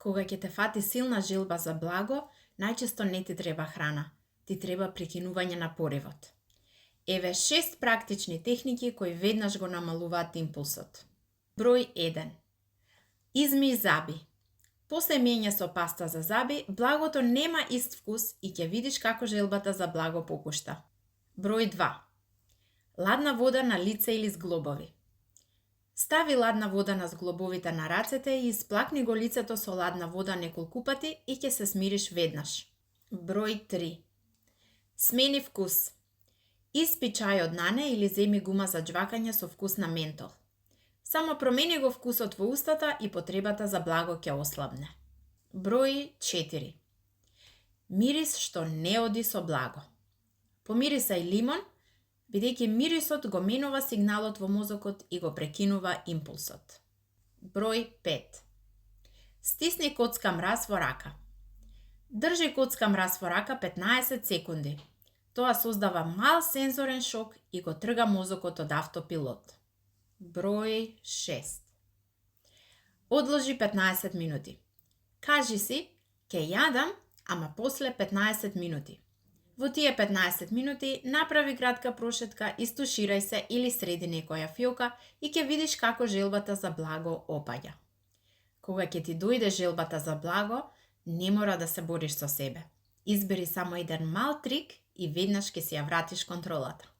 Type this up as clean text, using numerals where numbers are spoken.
Кога ќе те фати силна желба за благо, најчесто не ти треба храна, ти треба прекинување на поривот. Еве 6 практични техники кои веднаш го намалуваат импулсот. Број 1. Измий заби. После миење со паста за заби, благото нема ист вкус и ќе видиш како желбата за благо попушта. Број 2. Ладна вода на лице или зглобови. Стави ладна вода на зглобовите на рацете и исплакни го лицето со ладна вода неколку пати и ќе се смириш веднаш. Број 3. Смени вкус. Испи чај од нане или земи гума за џвакање со вкус на ментол. Само промени го вкусот во устата и потребата за благо ќе ослабне. Број 4. Мирис што не оди со благо. Помирисај лимон, бидејќи мирисот го менува сигналот во мозокот и го прекинува импулсот. Број 5. Стисни коцка мраз во рака. Држи коцка мраз во рака 15 секунди. Тоа создава мал сензорен шок и го трга мозокот од автопилот. Број 6. Одложи 15 минути. Кажи си, ќе јадам, ама после 15 минути. Во тие 15 минути направи кратка прошетка, истуширај се или среди некоја фиока и ќе видиш како желбата за благо опаѓа. Кога ќе ти дојде желбата за благо, не мора да се бориш со себе. Избери само еден мал трик и веднаш ќе си ја вратиш контролата.